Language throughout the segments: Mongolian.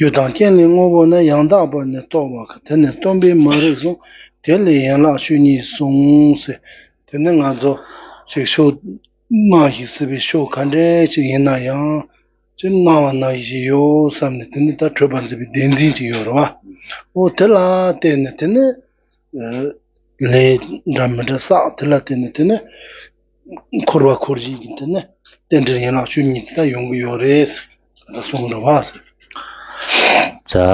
རྒྱུ་དང་རྐྱེན་ལས་དངོས་པོ་ནི་ཡང་དག་པར་ནི་རྟོགས་པ་དེ་ནི་སྟོན་པས་མ་རིག་གསུངས་དེ་ལས་ཡན་ལག་བཅུ་གཉིས་གསུངས། དེ་ནི་ང་ཚོ་ཞིག་ཤོ་སྣང་ཞིག་སྲིད་པའི་ཤོ་ག་འདྲ་ཞིག་ཡིན་ན་ཡང། ཅི་སྣང་བ་ནང་ཞིག་ཡོད་བསམ་ནས་དེ་ནི་ད་འཁྲུལ་པ་འཛིན་པའི་བདེན་འཛིན་ཅིག་ཡོད་རེད་བ། ཨོ་དེ་ལ་བརྟེན་ནས་དེ་ནི་ལས་འདྲ་མི་འདྲ་བསགས། དེ་ལ་བརྟེན་ནས་དེ་ནི་འཁོར་བ་འཁོར་བཞིན་གྱི་དེ་ནི། རྟེན་འབྲེལ་ཡན་ལག 12 དེ་ཡོང་གི་ཡོད་རེད། ད་གསུངས་རེད་བ། За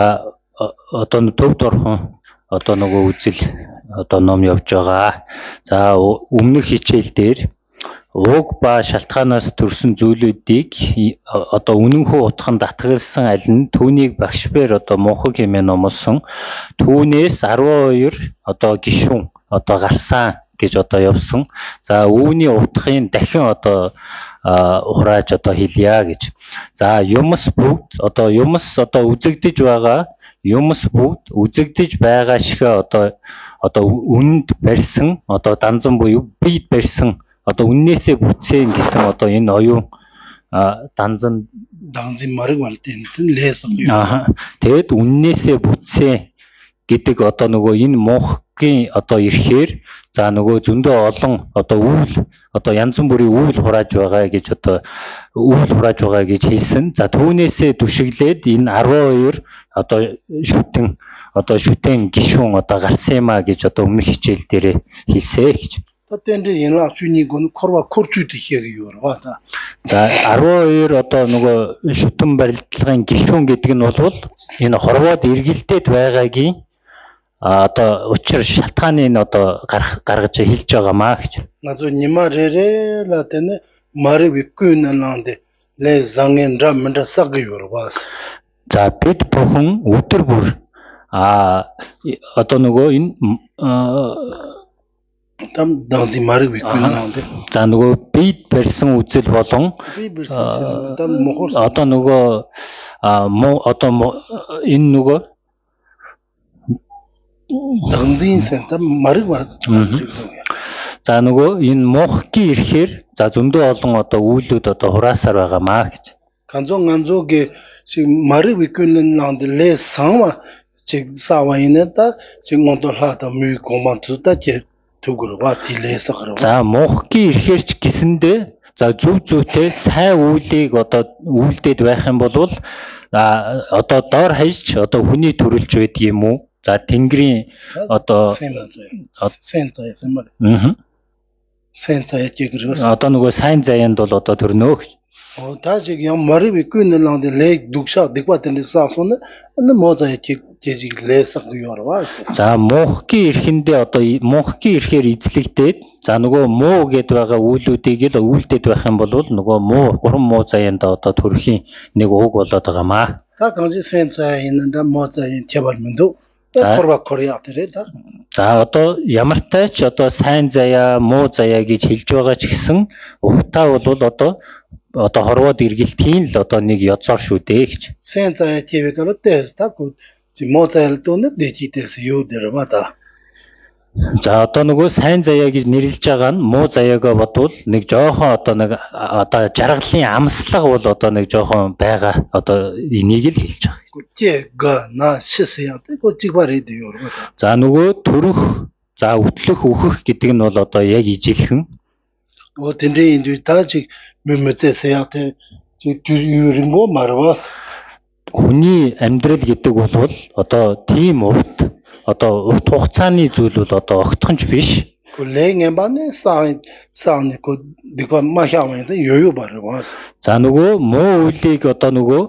одоо төвд орхон одоо нөгөө үзэл одоо ном явж байгаа. За өмнөх хичээл дээр уг ба шалтгаанаас төрсэн зүйлүүдийг одоо үнэнхүү утганд татгалсан аль нь түүнийг багш бээр одоо мунхаг хэмээн номлосон. Түүнээс 12 одоо гишүүн одоо гарсан гэж одоо явсан. За үүний утгын дахин одоо хурааж одоо хэлье гэж. За юмс бүгд одоо юмс одоо үзэгдэж байгаа юмс бүгд үзэгдэж байгаа шиг одоо үнэнд барьсан одоо данзан буюу бид барьсан одоо үннээсээ бүтсэн гэсэн одоо энэ оюун данзан данзын марг болдیں۔ лээс. Аа. Тэгэд үннээсээ бүтсэн гэдэг одоо нөгөө энэ мунхгийн одоо ирэхээр за нөгөө зөндөө олон одоо үйл одоо янз бүрийн үйл хурааж байгаа гэж одоо үйл хурааж байгаа гэж хэлсэн. За түүнээсээ түшиглээд энэ 12 одоо шүтэн одоо шүтэн гишүүн одоо гарсан юм а гэж одоо өмнөх хичээл дээр хэлсэ гэж. རྟེན་འབྲེལ་ཡན་ལག 12 гон འཁོར་བ་འཁོར་ཚུལ་དུ་བཤད་ཀྱི་ཡོད་རེད་བ། За 12 одоо нөгөө шүтэн барилдлагын гишүүн гэдэг нь бол энэ хорвоод эргэлдээд байгаагийн одоо учир шалтгааныг одоо гаргаж хэлж байгаа маа гэж. ང་ཚོ་ཉི་མ་རེ་རེ་ལ་དེ་ནས་མ་རིག་པའི་ཀུན་ནས་བསླངས་ཏེ་ལས་བཟང་ངན་འདྲ་མི་འདྲ་བསགས་ཀྱི་ཡོད་རེད་བ། За бид бүхэн өдөр бүр одоо нөгөө энэ За нөгөө бид барьсан үзэл болон одоо нөгөө одоо энэ нөгөө За нөгөө энэ мунхгийн ирэхээр за зөндөө олон одоо үйлүүд одоо хураасаар байгаа маа гэж. 간조 간조게 지금 마리비 균은 레상와 즉 사와이네다 지금 몬도 라다 뮤 고만 투다 제 түгэр ба дилээс гарав. За мунхгийн ирэхээр ч гэсэндээ за зөв зөвтэй сайн үйлийг одоо үйлдээд байх юм бол одоо доор хаяж одоо хүний төрөлж байдаг юм уу? За тэнгэрийн одоо сайн заяа сайн заяа гэрээс одоо нөгөө сайн заяанд бол одоо төрнөө гэж. 다 지금 머리 위끈 랑데 레 독샤 딕바텐데 사소네 네 모자에 제직 레사 요르와. За мунхгийн эрхэндээ одоо мунхгийн эрхээр эзлэгдээд за нөгөө муу гэд байгаа үйлүүдийг л үйлдээд байх юм бол нөгөө муу гурван муу заяанд одоо төрхийн нэг уг болоод байгаа маа. 다 강지 센터에 있는데 모자에 개발문도 За одоо ямар ч одоо сайн заяа, муу заяа гэж хэлж байгаа ч гэсэн ухтаа бол одоо хорвоод эргэлтийн л одоо нэг ёцоор шүү дээ гэж. Сайн заяа чивэкала тэс та ку муу заяа л дэжитэс юу дээр ба та. За одоо нөгөө сайн заяа гэж нэрлэж байгаа нь муу заяагаа бодвол нэг жоохон одоо нэг одоо жаргалын амслага бол одоо нэг жоохон байгаа одоо энийг л хэлж байгаа. За нөгөө төрөх за үтлэх өөхөх гэдэг нь бол одоо яг ижилхэн. Хүний амьдрал гэдэг бол одоо тийм урт одоо урт хугацааны зүйл бол одоо огтхонч биш. За нөгөө муу үйлийг одоо нөгөө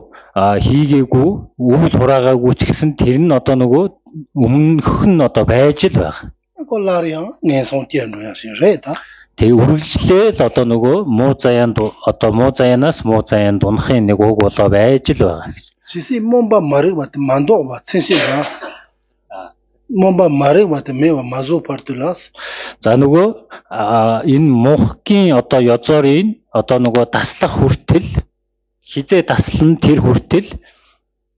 хийгээгүй, үйл хураагаагүй ч гэсэн тэр нь одоо нөгөө өмнөх нь одоо байж л байгаа. Тэгээ үргэлжлээл одоо нөгөө муу заяанд одоо муу заяанаас муу заяанд унахын нэг уг болоо байж л байгаа гэж. 지시 몸바 마리 같은 만도 바 친시가 Момба марыг бат мэва мазу партулас. За нөгөө энэ мунхгийн одоо ёзорын одоо нөгөө таслах хүртэл хизээ таслан тэр хүртэл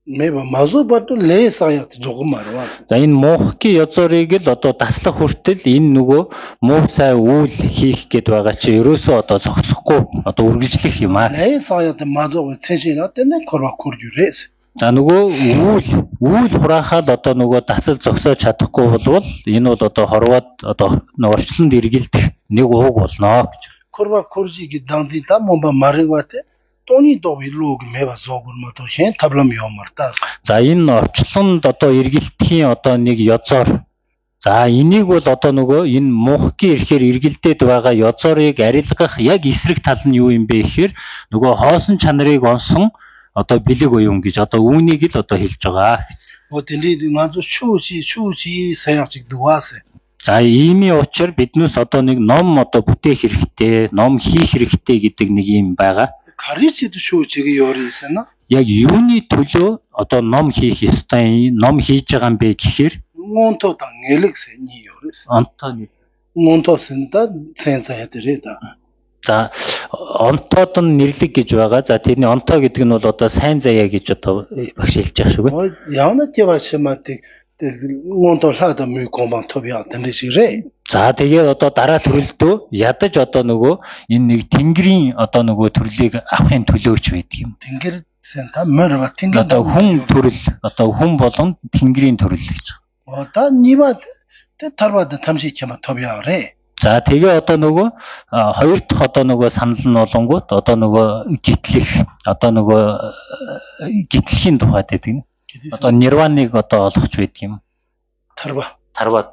мэва мазу бату ле саят зугмар вас. За энэ мунхгийн ёзорыг л одоо таслах хүртэл энэ нөгөө муу сайн үйл хийх гээд байгаа чи ерөөсөө одоо зогсохгүй одоо үргэлжлэх юм аа. Ле саят мазу цэшин атэнэ корва куржүрэс. За нөгөө үйл хураахаад одоо нөгөө дасал зогсоож чадахгүй болвол энэ бол одоо хорвоод одоо орчлонд эргэлдэх нэг ууг болно гэж. Корва куржиги данзи та момба марыг бат тони дови луг мэва зогур мато шен таблам ёмар та. За энэ орчлонд одоо эргэлдэхийн одоо нэг ёзоор. За энийг бол одоо нөгөө энэ мунхгийн ирэхээр эргэлдээд байгаа ёзоорыг арилгах яг эсрэг тал нь юу юм бэ гэхээр нөгөө хоосон чанарыг онсон одоо бэлэг оюун гэж одоо үүнийг л одоо хэлж байгаа. За иймийн учир биднээс одоо нэг ном одоо бүтээх хэрэгтэй, ном хийх хэрэгтэй гэдэг нэг юм байгаа. Яг юуны төлөө одоо ном хийх ёстой, ном хийж байгаа юм бэ гэхээр За онтоод нь нэрлэг гэж байгаа. За тэрний онтоо гэдэг нь бол одоо сайн заяа гэж одоо багш хэлж байгаа шүү дээ. Явна тивашматик онтоо лада мü коман тобя тэндэ. За тэгээд одоо дараа төрөлдөө ядаж одоо нөгөө энэ нэг тэнгэрийн одоо нөгөө төрлийг авахын төлөөч байдаг юм. Тэнгэр сента мөр ба тэнгэр одоо хүн төрөл одоо хүн болгон тэнгэрийн төрөл гэж. Одоо нима тэ тарвад тамши чама тобя рэ. За тэгээ одоо нөгөө хоёр дахь одоо нөгөө санал нь болонгууд одоо нөгөө гитлэх одоо нөгөө гитлэхийн тухайд байдаг нь. Одоо нирваныг одоо олохч байдаг юм. Тарва. Тарва.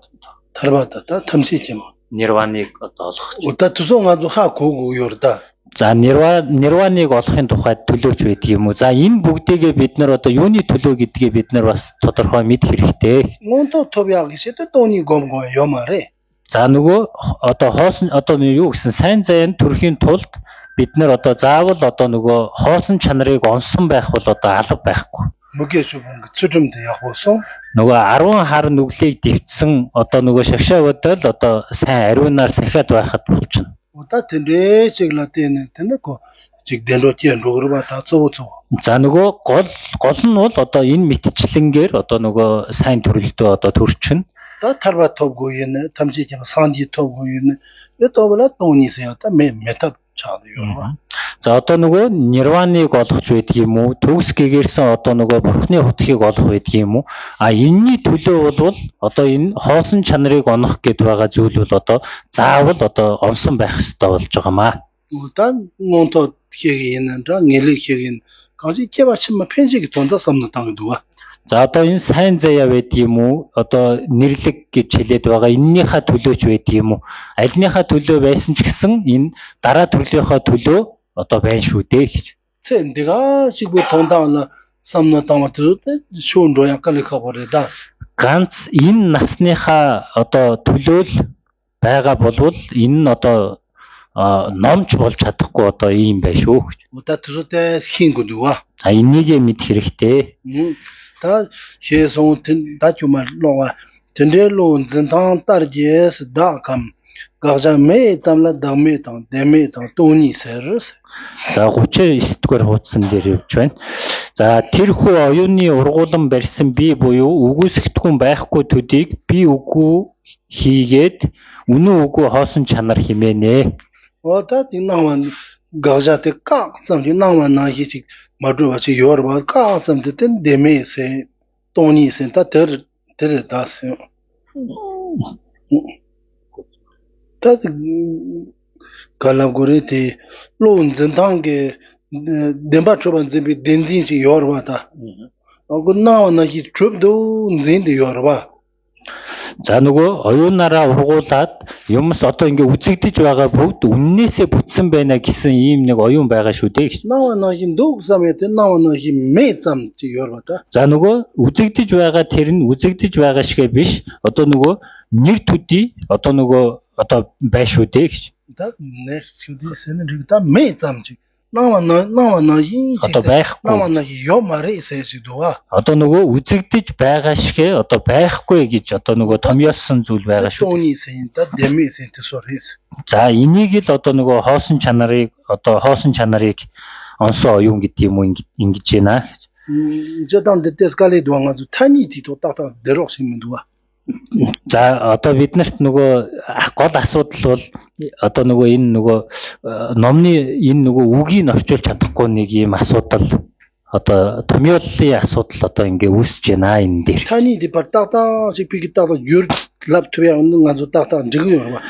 Тарва да тамши юм. Нирваныг одоо олох. Одоо төсөн ганцхан гүг юурда. За нирваныг олохын тухайд төлөөч байдаг юм уу? За энэ бүгдийгээ бид нар одоо юуны төлөө гэдгээ бид нар бас тодорхой мэдэх хэрэгтэй. Монто тобья гэсэд дооны гомгоо юмарэ. За нөгөө одоо хоосон одоо юу гэсэн сайн заяанд төрхийн тулд бид нар одоо заавал одоо нөгөө хоосон чанарыг онсон байх бол одоо алба байхгүй. Нөгөө 10 хар нүглийг дэвтсэн одоо нөгөө шагшаа бодол одоо сайн ариунаар сахиад байхад болчихно. Одоо тэндээ чиглэлтэй тэнэко За нөгөө гол нь бол одоо энэ мэтчлэнгээр одоо нөгөө сайн төрөлдөө одоо төрчихнө. 다 tarba tobgu yin, tamji jima sanji tobgu yin, 요 tobla tongni seya ta me metap chaada yorwa. За одоо нөгөө нирваныг олох ч байдаг юм уу? Төгс гэгэрсэн одоо нөгөө бурхны хутгийг олох байдаг юм уу? А энэний төлөө болвол одоо энэ хоосон чанарыг онох гэд байгаа зүйл бол одоо заавал одоо онсон байх ёстой болж байгаа маа. 다 ngonto хеги yin ra ngeli хеги 가지 제바치마 펜지기 돈다 삼는 땅에 두와. За одоо энэ сайн заяа байдаг юм уу? Одоо нэрлэг гэж хэлээд байгаа эннийхээ төлөөч байдаг юм уу? Альныхаа төлөө байсан ч гэсэн энэ дараа төрлийнхөө төлөө одоо байна шүү дээ гэж. 체 내가 지금 돈다나 삼는 땅에 들을 шүүн руу якалика бордас. Ганц энэ насныхаа одоо төлөө л байгаа болвол энэ нь одоо номч болж чадахгүй одоо ийм байх шүү гэж. Одоо төлөөтэй хин гүдүва. За энийгээ мэдэх хэрэгтэй. 다 셰송 튼 다주마 로와 텐데로 진탕 따르제스 다감 가자 매 잠라 담메 당 데메 당 돈이 세르스. За 39 дугаар хуудсан дээр явж байна. За тэрхүү оюуны ургуулан барьсан бие буюу үгүйсгэдэггүй байхгүй төдийг би үгүй хийгээд үнэн үгүй хоосон чанар химээнэ. Одоо энэ 가자테 까 잠지 나와 나히지 마주바치 요르바 까 잠데 텐 데메세 돈이세 다 데 데레 다세 다 갈라고레테 론 진탕게 덴바 초반 진비 덴진지 요르바다 어그 나와 나히 춥도 진데 요르바. За нөгөө оюунаараа ургуулад юмс одоо ингээ үзэгдэж байгаа бүгд үннээсээ бүтсэн байна гэсэн ийм нэг оюун байгаа шүү дээ гэж. За нөгөө үзэгдэж байгаа тэр нь үзэгдэж байгаа шигэ биш. Одоо нөгөө нэр төдий одоо нөгөө одоо бай шүү дээ гэж. Да нэр төдий сэн рэг да мэ зам чи Наава нагийн Одоо байхгүй. Наава наги ёмаре исэж дуа. Одоо нөгөө үзэгдэж байгаа шигэ одоо байхгүй гэж одоо нөгөө томьёолсон зүйл байгаа шүү. Тооны сэн да дэми сэн төсөрхис. За энийг л одоо нөгөө хоосон чанарыг одоо хоосон чанарыг онсон оюун гэдэг юм уу ингэж байна. Жадан дэтэс гали дуанга зу таны тито тата дэрок шим дуа. За одоо биднэрт нөгөө гол асуудал бол одоо нөгөө энэ нөгөө номны энэ нөгөө үгийг орчуулж чадахгүй нэг юм асуудал одоо томьёоллын асуудал одоо ингээ үүсэж байна энэ дээр. Таны департамент шипигитаа юр лав твэ ганзу тата жиг юрба.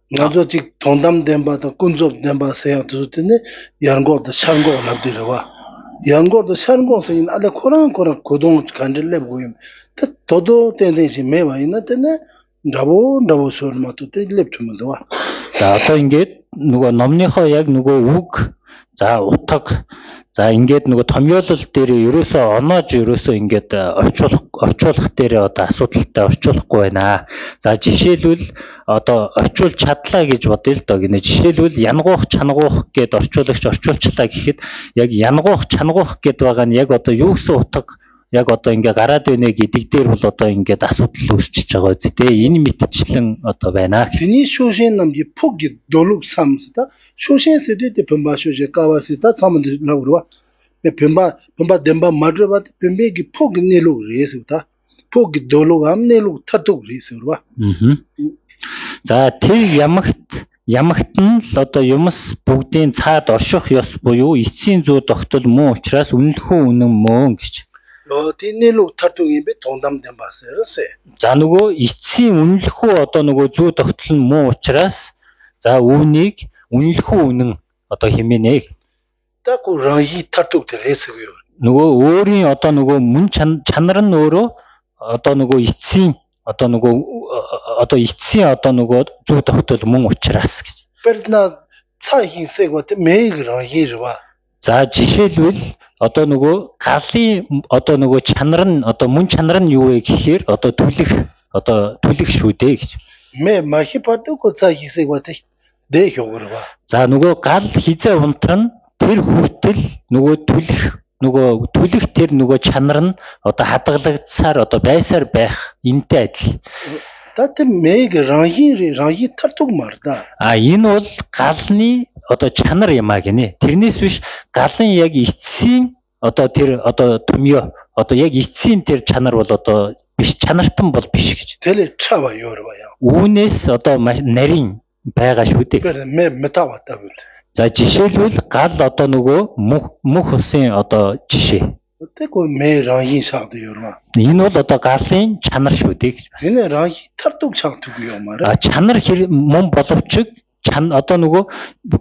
Ганзу чиг тондам дэмба та кунзов дэмба сая тутне ярнго да шарнго лав дэрва. Ярнго да шарнго сын але коран коран кодон канжле буим. Тэ тодо тэнтэн ши мэва ина тэне дабо дабо сормато тэ леп түмэдва. За одоо ингээд нөгөө номныхоо яг нөгөө үг за утга за ингээд нөгөө томьёолол дээр ерөөсөө оноож ерөөсөө ингээд орчуулах дээр одоо асуудалтай орчуулахгүй байна. За жишээлбэл одоо орчуулж чадлаа гэж бодъё л доо гинэ. Жишээлбэл янгуух чангуух гэд орчуулагч орчуулчлаа гэхэд яг янгуух чангуух гэд байгаа нь яг одоо юу гэсэн утга яг одоо ингээ гараад байна гэдэг дээр бол одоо ингээд асуудал үүсчихэж байгаа үст тэ энэ мэтчлэн одоо байна. Тэний шүүшийн намги пуг долуг самста шүүшийн сэдвэд пэмба шүүшээ каваси та цамд лаврва ме пэмба пэмба демба мадрва пэмбеги пуг нэлуг рэсү та пуг долуг ам нэлуг татуг рэсүрва. За тэр ямагт нь л одоо юмс бүгдийн цаад орших ёс буюу эцсийн зүй тогтол мөн учраас үнэлэхүү үнэн мөн гэж. Тинэлүг тартуг юм бэ тондам дэмба сэрсэ. За нөгөө эцсийн үнэлэхүү одоо нөгөө зүй тогтол нь мөн учраас за үүнийг үнэлэхүү үнэн одоо хэмээнэ. Та ку ранги тартуг тэрсэг юу. Нөгөө өөрийн одоо нөгөө мөн чанар нь өөрөө одоо нөгөө эцсийн одоо нөгөө одоо эцсийн одоо нөгөө зүй тогтол мөн учраас гэж. Перна ца хийсэг бат мэг ранги рва. За жишээлбэл одоо нөгөө галын одоо нөгөө чанар нь одоо мөн чанар нь юу вэ гэхээр одоо түлэх шүү дээ гэж. Мэ махи падуко ца хийсэг бат дэх юурва. За нөгөө гал хизээ унтран тэр хүртэл нөгөө түлэх тэр нөгөө чанар нь одоо хадгалагдсаар одоо байсаар байх энтэй адил. Та тэр мэг ранги тартуг мар да. А энэ бол галны одоо чанар юм а гинэ. Тэрнээс биш галын яг эцсийн одоо тэр одоо томьёо одоо яг эцсийн тэр чанар бол одоо биш чанартан бол биш гэж. Тэлэ чава юурва яа. Үүнээс одоо нарийн байгаа шүү дээ. Тэр мэ метава тавд. За жишээлбэл гал одоо нөгөө мөх усын одоо жишээ. Тэгүй мэ ранги шаад юурва. Энэ бол одоо галын чанар шүү дээ гэж байна. Энэ ранги тартуг чагтуг юмар. А чанар мөн боловч одоо нөгөө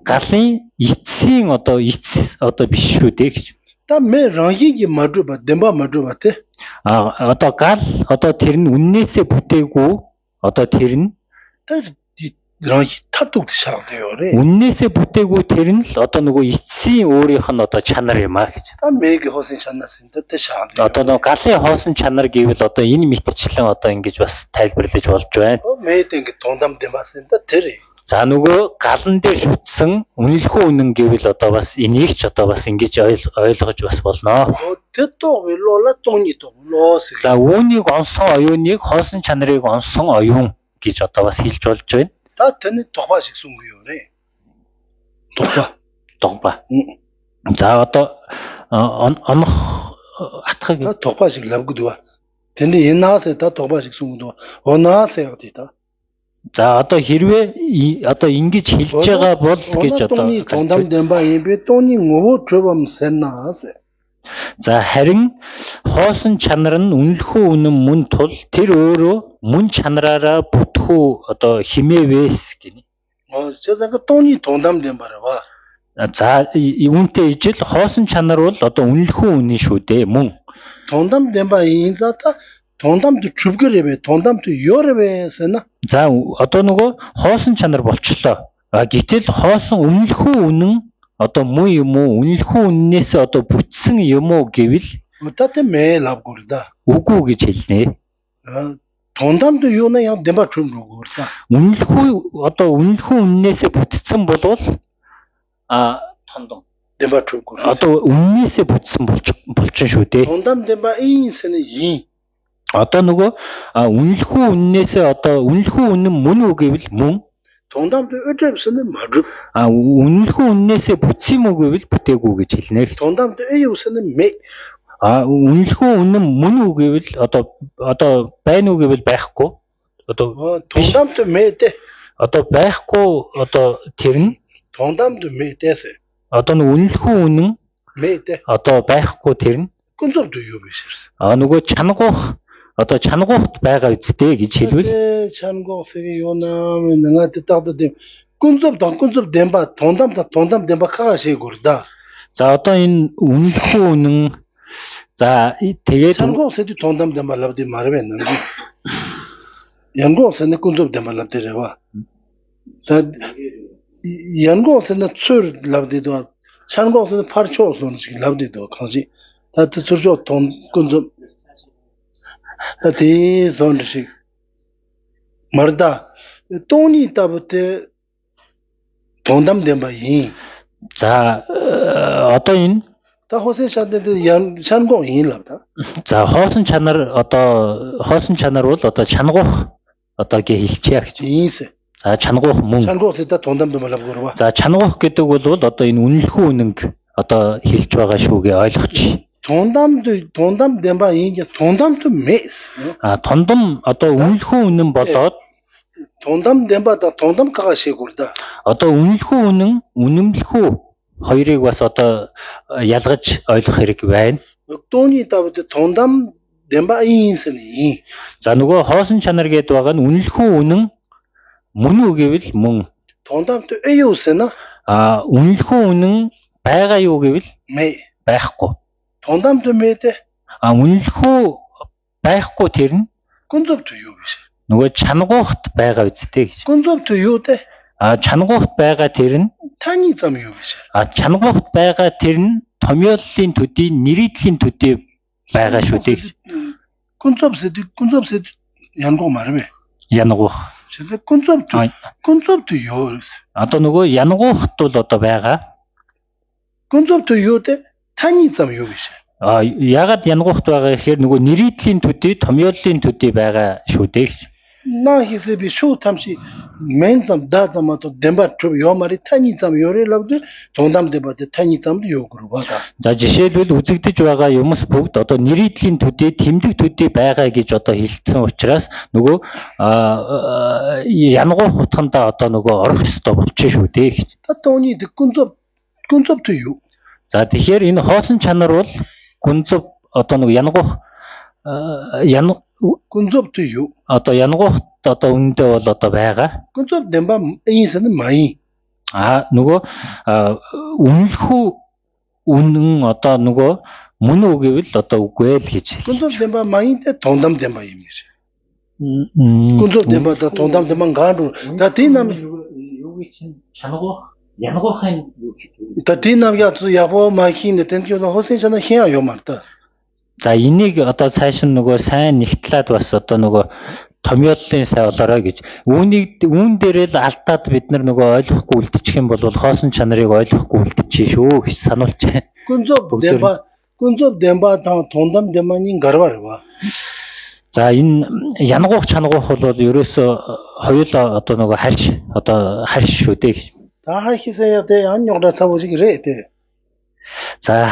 галын эцсийн одоо эц одоо биш шүү дээ гэж. Та мэ ранги мадруба дэмба мадруба тэ. А одоо гал одоо тэр нь үннээсээ бүтээгүй одоо тэр нь тэр ранги тартуг шаад юурэ. Үннээсээ бүтээгүй тэр нь л одоо нөгөө эцсийн өөрийнх нь одоо чанар юм а гэж. Та мэг хоосон чанаас энэ тэ шаад. Одоо нөгөө галын хоосон чанар гэвэл одоо энэ мэтчлэн одоо ингэж бас тайлбарлаж болж байна. Мэд ингэ тундам дэмбас энэ тэр. За нөгөө галан дээр шүтсэн үнэлэхүү үнэн гэвэл одоо бас энийг ч одоо бас ингэж ойлгож бас болно. За үүнийг онсон оюуныг хоосон чанарыг онсон оюун гэж одоо бас хэлж болж байна. Та тэний тухай шиг сүнг юу нэ? Тухай. За одоо онох атхаг та тухай шиг лавгдва. Тэний энаас та тухай шиг сүнг дүү. Онаас яг та. За одоо хэрвээ одоо ингэж хэлж байгаа бол гэж одоо тондам дэмба юм бэ тооны ngоо чөбам сэнаас. За харин хоосон чанар нь үнэлэхүү үнэн мөн тул тэр өөрөө мөн чанараараа бүтхүү одоо химээвэс гинэ. За тооны тондам дэмбара ба. За үүнтэй ижил хоосон чанар бол одоо үнэлэхүү үнэн шүү дээ мөн. Тондам дэмба энэ за та тондамд чүвгэрээвэ тондамд ёрэвэ сэнэ. За одоо нөгөө хоосон чанар болчлоо. Гэтэл хоосон үнэлэхүү үнэн одоо мөн юм уу? Үнэлэхүү үннээс одоо бүтсэн юм уу гэвэл одоо тэ мэ лавгур да. Үгүй гэж хэлнэ. Тондамд юуна яг дэмба чүмрүүгүр да. Үнэлэхүү одоо үнэлэхүү үннээсээ бүтсэн болвол тондом. བདེན་པ་གྲུབ་དགོས། Одоо үннээсээ бүтсэн болчихно шүү дээ. དོན་དམ་བདེན་པ་ཨེ་ཡིན་ཟེར་ན་ཡིན. Одоо нөгөө үнэлэхүү үннээсээ одоо үнэлэхүү үнэн мөн үү гэвэл мөн. དོན་དམ་དུ་ཨེ་གྲུབ་ཟེར་ན་མ་གྲུབ. Үнэлэхүү үннээсээ бүтсэн юм уу гэвэл бүтээгүй гэж хэлнэ. དོན་དམ་དུ་ཨེ་ཡོད་ཟེར་ན་མེད. Үнэлэхүү үнэн мөн үү гэвэл одоо байна уу гэвэл байхгүй. Одоо དོན་དམ་དུ་མེད་དེ. Одоо байхгүй одоо тэр нь དོན་དམ་དུ་མེད་དེ་ཟེར. Одоо нэг үнэлэхүү үнэн མེད་དེ. Одоо байхгүй тэр нь ཀུན་རྫོབ་དུ་ཡོད་པའི་ཕྱིར. Нөгөө чангуух одоо чангуухт байгаа үсттэй гэж хэлвэл чангуух сэрийн юу наа нэг татдаг тийм ཀུན་རྫོབ་དང་ཀུན་རྫོབ་བདེན་པ་དོན་དམ་དང་དོན་དམ་བདེན་པ་ཁ་ཁ་བྱེད་དགོས་རེད། За одоо энэ үнэлэхүү үнэн за тэгээд чангуух ཟེར་དུས་དོན་དམ་བདེན་པ་ལབ་དེ་མ་རེད་པས་ནམ་རྒྱུན་ཡར་འགོག་ཟེར་ན་ཀུན་རྫོབ་བདེན་པ་ལབ་དེ་རེད་པ། ད་ཡར་འགོག་ཟེར་ན་ཚུར་ལབ་དེ་དོ་ཆ་འགོག་ཟེར་ན་ཕར་ཕྱོགས་སོང་ཞིག་ལབ་དེ་དོ་གང་ཞིག་ད་དེ་ཚུར་ཕྱོགས་དོན་ཀུན་རྫོབ་ད་དེ་བཟོ་འདྲ་ཞིག་མ་རེད་ད་སྟོང་ཉིད་ལྟ་བུ་དེ་དོན་དམ་བདེན་པ་ཡིན། За одоо энэ ད хоосон чанар дээр чангуух ཡིན་ལབ་ད. За хоосон чанар одоо хоосон чанар бол одоо чангуух одоо гэж хэлчихье гэж. ཡིན་ཟེར. За чангуух мөн. Чангуух ཟེར་ད་དོན་དམ་བདེན་པ་ལབ་དགོས་རེད་པ. За чангуух гэдэг бол одоо энэ үнэлэхүү үнэнг одоо хэлж байгаа шүү гэж ойлгочих. དོན་དམ་བདེན་པ་ཡིན་ཀྱང་དོན་དམ་དུ་མེད. དོན་དམ одоо үнэлэхүү үнэн болоод དོན་དམ་བདེན་པ་དང་དོན་དམ་ཁ་ཁ་བྱེད་དགོས་རེད་ད. Одоо үнэлэхүү үнэн, үнэмлэхүү хоёрыг бас одоо ялгаж ойлгох хэрэг байна. སྟོང་ཉིད་ལྟ་བུ་དེ་དོན་དམ་བདེན་པ་ཡིན་ཟེར་ན་ཡིན. За нөгөө хоосон чанар гэдээ байгаа нь үнэлэхүү үнэн мөн үү гэвэл мөн. དོན་དམ་དུ་ཨེ་ཡོད་ཟེར་ན үнэлэхүү үнэн байгаа юу гэвэл མེད. Байхгүй. དོན་དམ་དུ་མེད་དེ. Үнэлэхүү байхгүй тэр нь ཀུན་རྫོབ་དུ་ཡོད་པའི་ཕྱིར. Нөгөө чангуухт байгаа үсттэй гэж. ཀུན་རྫོབ་དུ་ཡོད་དེ. Чангуухт байгаа тэр нь ཐ་སྙད་ཙམ་ཡོད་པའི་ཕྱིར. Чангуухт байгаа тэр нь томьёоллын төдий, нэрийдлийн төдий байгаа шүү дээ. ཀུན་རྫོབ་ཟེར་དུས་ཀུན་རྫོབ་ཟེར་དུས་ཡར་འགོག་མ་རེད་པས. Янгуух. ཀུན་རྫོབ་དུ་ཀུན་རྫོབ་དུ་ཡོད. Одоо нөгөө янгуухт бол одоо байгаа. ཀུན་རྫོབ་དུ་ཡོད་དེ་ཐ་སྙད་ཙམ་ཡོད་པའི་ཕྱིར. Яагаад янгуухт байгаа гэхээр нөгөө нэрийдлийн төдий, томьёоллын төдий байгаа шүү дээ. སྣང་ཞིང་སྲིད་པའི་ཆོས་ཐམས་ཅད་མིང་ཙམ་བརྡ་ཙམ་མ་གཏོགས་བདེན་པར་གྲུབ་ཡོད་མ་རེད་ཐ་སྙད་ཙམ་ཡོད་རེད་ལབ་དུས་དོན་དམ་བདེན་པ་དེ་ཐ་སྙད་ཙམ་དུ་ཡོད་དགོས་རེད་པ་དང. За жишээлбэл үзэгдэж байгаа юмс бүгд одоо нэрийдлийн төдий, тэмдэг төдий байгаа гэж одоо хэлсэн учраас нөгөө янгуух утгандаа одоо нөгөө орох ёстой болчих шүү дээ гэж. ད་སྟོང་ཉིད་དེ་ཀུན་རྫོབ་དུ་ཡོད. За тэгэхээр энэ хоосон чанар бол ཀུན་རྫོབ одоо нөгөө янгуух ཀུན་རྫོབ་དུ་ཡོད. Одоо янгуухт одоо үнэндээ бол одоо байгаа. ཀུན་རྫོབ་བདེན་པ་ཡིན་ཟེར་ན་མ་ཡིན. Нөгөө үнэлэхүү үнэн одоо нөгөө мөн үү гэвэл одоо үгүй л гэж хэлж. ཀུན་རྫོབ་བདེན་པ་མ་ཡིན་ཏེ་དོན་དམ་བདེན་པ་ཡིན་མི་སྲིད. ཀུན་རྫོབ་བདེན་པ་དང་དོན་དམ་བདེན་པ་འགའ་འགྲོ། ད་དེ་རྣམས юуг чинь чангуух янгуухын юу гэдэг. ད་དེ་རྣམས་ཡག་ཚུལ་ཡག་པོ་མ་ཤེས་ནས་དེ་ཚོ་ཧོ་སེན་ཆ་ན་ཤེས་ཡག་ཡོད་མ་རེད། За энийг одоо цааш нь нөгөө сайн нэгтлээд бас одоо нөгөө томьёоллын сай болоорой гэж. Үүнийг үүн дээрээ л алдаад бид нар нөгөө ойлгохгүй үлдчих юм бол хоосон чанарыг ойлгохгүй үлдчихье шүү гэж сануулж байна. ཀུན་རྫོབ་བདེན་པ་ཀུན་རྫོབ་བདེན་པ་དང་དོན་དམ་བདེན་པ་གཉིས་འགལ་བ་རེད་པ. За энэ янгуух чангуух бол ерөөсөө хоёулаа одоо нөгөө харш одоо харш шүү дээ гэж. ད་ཧ་ཤེས་ཟེར་ཡག་དེ་ཡང་རྙོག་དྲ་ཚ་པོ་ཞིག་རེད་དེ. За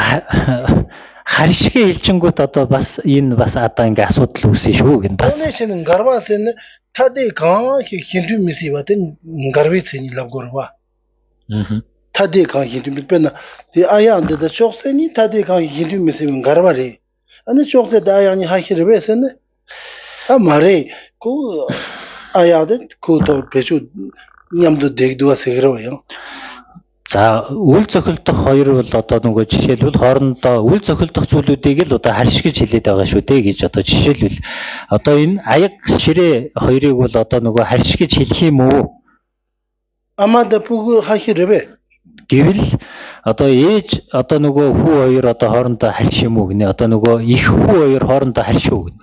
харшиг хэлжингүүт одоо бас энэ бас одоо ингээ асуудал үүсье шүү гэн бас. Тооны шин འགལ་བ་ཟེར་ན་ཐ་དད་གང་ཞིག་གཞན་དུ་མི་སྲིད་པ་དེ་འགལ་བའི་མཚན་ཉིད་ལབ་དགོས་རེད་པ. ཐ་དད་གང་ཞིག་གཞན་དུ་མི་དཔེར་ན་དེ་ཨ་ཡག་འདི་དང་ཅོག་ཙེ་གཉིས་ཐ་དད་གང་ཞིག་གཞན་དུ་མི་སྲིད་པའི་འགལ་བ་རེད. ཨ་ནི་ཅོག་ཙེ་དང་ཨ་ཡག་གཉིས་ཧ་ཤི་རེད་པས་ཟེར་ན་ད་མ་རེད. ཁོ་ཨ་ཡག་དེ་ཁོ་ཐོག་བེད་སྤྱོད་མཉམ་དུ་བསྡད་འདུག་བ་ཟེར་གི་རེད་པ་ཡང. За үл зохилдох хоёр бол одоо нөгөө жишээлбэл хоорондоо үл зохилдох зүйлүүдийг л одоо харш гэж хэлээд байгаа шүү дээ гэж одоо жишээлбэл одоо энэ аяг ширээ хоёрыг бол одоо нөгөө харш гэж хэлэх юм уу? ཨ་མ་དང་ཕྲུ་གུ་ཧ་ཤི་རེད་པས. Гэвэл одоо ээж одоо нөгөө хүү хоёр одоо хоорондоо харш юм уу гинэ? Одоо нөгөө их хүү хоёр хоорондоо харш уу гинэ?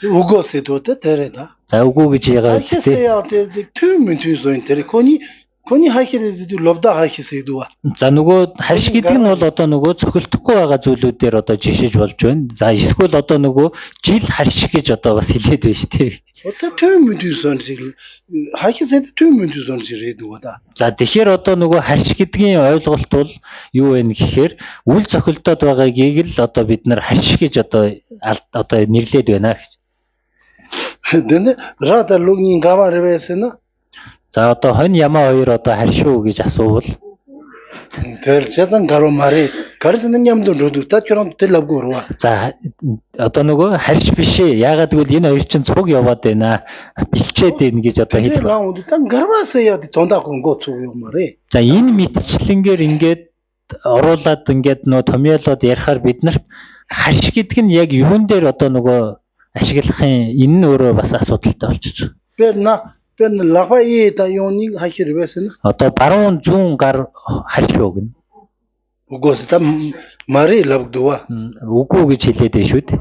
Үгүй ཟེར་དུས་དེ་རེད་ད. За үгүй гэж яагаад вэ? Тэр түүн мөн түүн зүйн тэр кони Кони хахир зэдүү лобда хахи сэдүү. За нөгөө харш гэдэг нь бол одоо нөгөө цохилдохгүй байгаа зүйлүүдээр одоо жишээж болж байна. За эсвэл одоо нөгөө жил харш гэж одоо бас хэлээд байна шүү дээ. Одоо төм мэдсэн шиг хахи сэд төм мэдсэн шиг рэдүү да. За тэгэхээр одоо нөгөө харш гэдгийн ойлголт бол юу вэ гэхээр үл цохилдоод байгаагийг л одоо бид нар харш гэж одоо одоо нэрлээд байна гэж. Дэнэ рада лугнин гава рэвэсэн. За одоо хонь ямаа хоёр одоо харшуу гэж асуувал тэр часан гаруу мари гарсан нямд руу та чорон тэл авгүй руу. За одоо нөгөө харш биш ээ. Яагаад гэвэл энэ хоёр чинь цуг яваад байна. Бэлчээд байна гэж одоо хэлэх байна. Та гарваас яа тондаа гоо цуг юм мари. За энэ мэтчлэнгээр ингээд оруулаад ингээд нөгөө томьёолоод ярихаар бид нарт харш гэдэг нь яг юун дээр одоо нөгөө ашиглахын энэ нь өөрөө бас асуудалтай болчихж байгаа. Би на Ben лава и та юуны хахир байсан. Одоо баруун зүүн гар харш уу гэнэ. Үгүйс та мари лавдуа. Үгүй гэж хэлээд байна шүү дээ.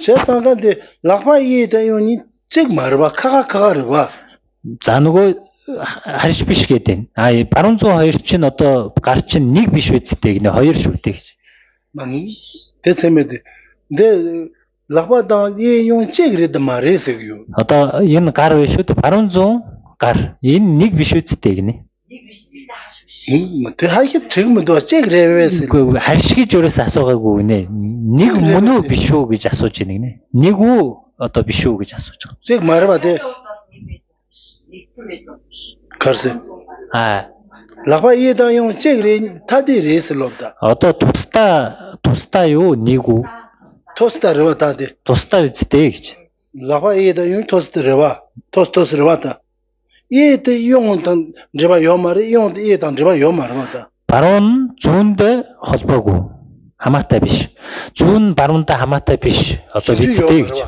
Чэтанга дэ лава и та юуны цэг марва кага кагарва. За нөгөө харш биш гэдэг байна. А баруун зүүн хоёр чинь одоо гар чинь нэг биш үсттэй гинэ хоёр шүү дээ гэж. Ман тэцэмэд дэ лава да и юун чиг рэд маресэг юу. Одоо энэ гар биш үү? Баруун зүүн гар. Энэ нэг биш үсттэй гинэ. Нэг биш нэг харш биш. Тэ хайхад чиг мэд чиг рэвэс. Үгүй харш гэж өөрөөс асуугаагүй гинэ. Нэг мөн үү биш үү гэж асууж байна гинэ. Нэг үү одоо биш үү гэж асууж байгаа. Чиг марва тэ. Карсе. А лава и да юун чиг рэ тади рэс лобда. Одоо тусдаа юу нэг үү? Тоста рева та де. Тусдаа үсттэй гэж. Лава и да юун тост рева. Тос тос рева та. И тэ юун тан рева ёмар юун и тан рева ёмар ва та. Баруун зүүндээ холбоогүй. Хамаатай биш. Зүүн баруунтай хамаатай биш. Одоо үсттэй гэж.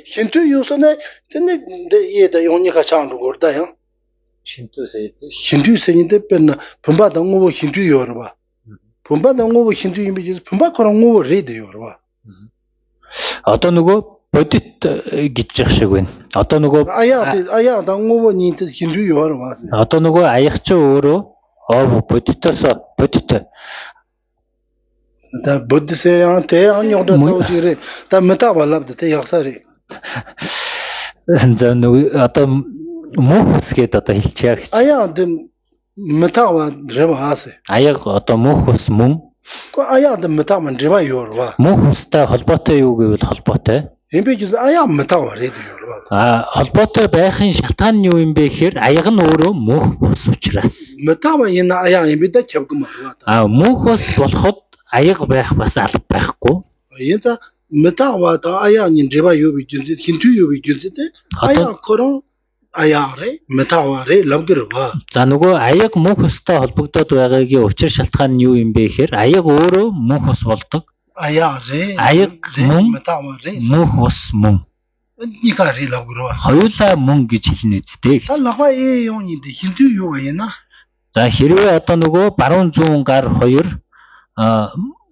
Хинтүү юусонэ тэнэ дэ и да юуны хачаан руу да яа. Хинтүү сая. Хинтүү сэниндэ бэн бумба да ngоо хинтүү ёрва. Бумба да ngоо хинтүү юм би бумба корон ngоо рэд ёрва. Одоо нөгөө бодит гэж яах шиг байна. Одоо нөгөө аяа да ngоо нинт хинтүү ёрва. Одоо нөгөө аяг чи өөрөө бодитоос бодит. Да бодисэ яа тэ ан ёрдо цаужирэ. Да мета балаб тэ ясари. За нөгөө одоо мөнх ус гээд одоо хэлчихье гэж. Аяа дэм метава рэва хаасэ. Аяг одоо мөнх ус мөн. Аяа дэм метава рэва ёрва. Мөнх устай холбоотой юу гэвэл холбоотой. Эм би жис аяа метава рэд ёрва. А холбоотой байхын шалтгаан нь юу юм бэ гэхээр аяг нь өөрөө мөнх ус учраас. Метава энэ аяа юм би да чавгмарва. А мөнх ус болоход аяг байх бас алба байхгүй. Энэ метава та аяа нин рэва юу би жинс хинтүү юу би жинс тэ аяа корон аяаре метаваре лавгэрва. За нөгөө аяг мөнх устай холбогдоод байгаагийн учир шалтгаан нь юу юм бэ гэхээр аяг өөрөө мөнх ус болдог. Аяаре аяг мөн метаваре мөнх ус мөн. Никаре лавгэрва. Хоёулаа мөн гэж хэлнэ үсттэй. Та лава э юуны хинтүү юу байна? За хэрвээ одоо нөгөө баруун зүүн гар хоёр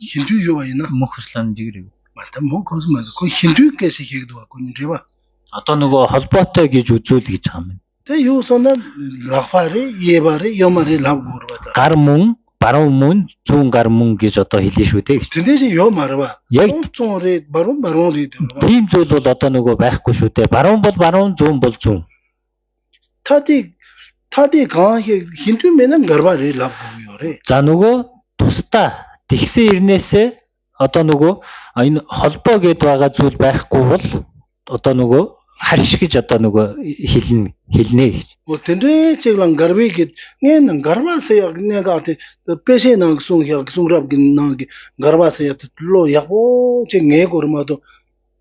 хинтүү юу байна? Мөнх услам жигэр. Мата мөнх ус мөн хинтүү гэж хийгдэг ба гүн рэва. Одоо нөгөө холбоотой гэж үзүүл гэж байгаа юм. Тэ юу сонаа лаваре ебаре ёмаре лавгурва та. Гар мөн, баруун мөн, зүүн гар мөн гэж одоо хэлнэ шүү дээ. Тэндээс ёмарва. Яг зүүнрэ баруун баруун гэдэг. Тийм зүйл бол одоо нөгөө байхгүй шүү дээ. Баруун бол баруун, зүүн бол зүүн. Тади ган хинтүү мэнэн гарваре лавгурёре. За нөгөө тусдаа тэгсэн ирнээсээ одоо нөгөө энэ холбоо гэд байгаа зүйл байхгүй бол одоо нөгөө харш гэж одоо нөгөө хэлнэ гэж. Тэндээ чиглэн гарви гэд нэн гарваас яг нэга тэ пэшэ нанг сун яг сунраб гин нанг гарваас яг ло яг чи нэгормадо